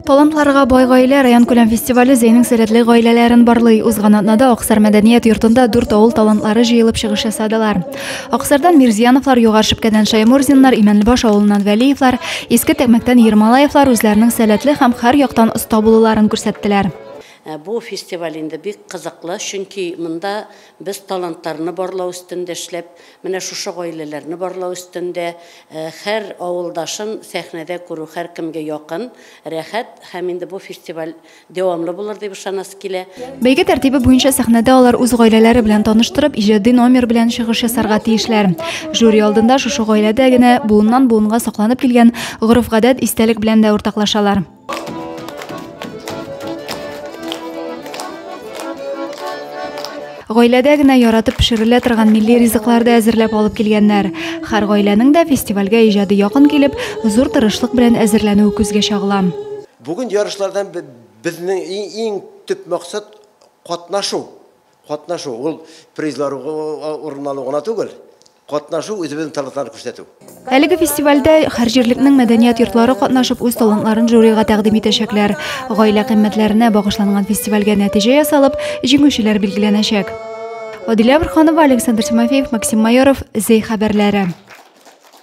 Талантларга бай гаилә районкүләм фестивале Зәйнең сәләтле гаиләләрен барлый. Узган атнада Аксар мәдәният йортында дүрт авыл талантлары җыелып чыгыш ясадылар. Аксардан Мирзияновлар, Югары Шепкәдән Шәймурзиннар, Имәнлебаш авылыннан Вәлиевлар, Иске Тәкмәктән Ермолаевлар үзләренең сәләтле һәм һәр яктан оста булуларын күрсәттеләр. Бу фестиваль инде бик кызыклы, чөнки монда без талантларны барлау өстендә эшләп, менә шушы гаиләләрне барлау өстендә, һәр авылдашын сәхнәдә күрү һәркемгә якын, рәхәт һәм инде бу фестиваль дәвамлы булыр дип ышанасы килә. Бәйге тәртибе буенча сәхнәдә алар үз гаиләләре белән таныштырып, иҗади номер белән чыгыш ясарга тиешләр. Жюри алдында шушы гаиләдә генә буыннан-буынга сакланып килгән гореф-гадәт, истәлек белән дә уртаклашалар. Гаиләдә генә яратып пешерелә торган милли ризыклар да әзерләп алып килгәннәр. Һәр гаиләнең дә фестивальгә иҗади якын килеп, зур тырышлык белән әзерләнүе күзгә чагыла. Бүген ярышлардан безнең иң төп максат катнашу. Катнашу, ул призлар урын алу гына түгел, катнашу, үзебезнең талантларны күрсәтү. Әлеге фестивальдә һәр җирлекнең мәдәният йортлары катнашып, үз талантларын жюрига тәкъдим итәчәкләр. Гаилә кыйммәтләренә багышланган фестивальгә нәтиҗә ясалып, җиңүчеләр билгеләнәчәк. Адилә Борһанова, Александр Тимофеев, Максим Майоров, Зәй хәбәрләре.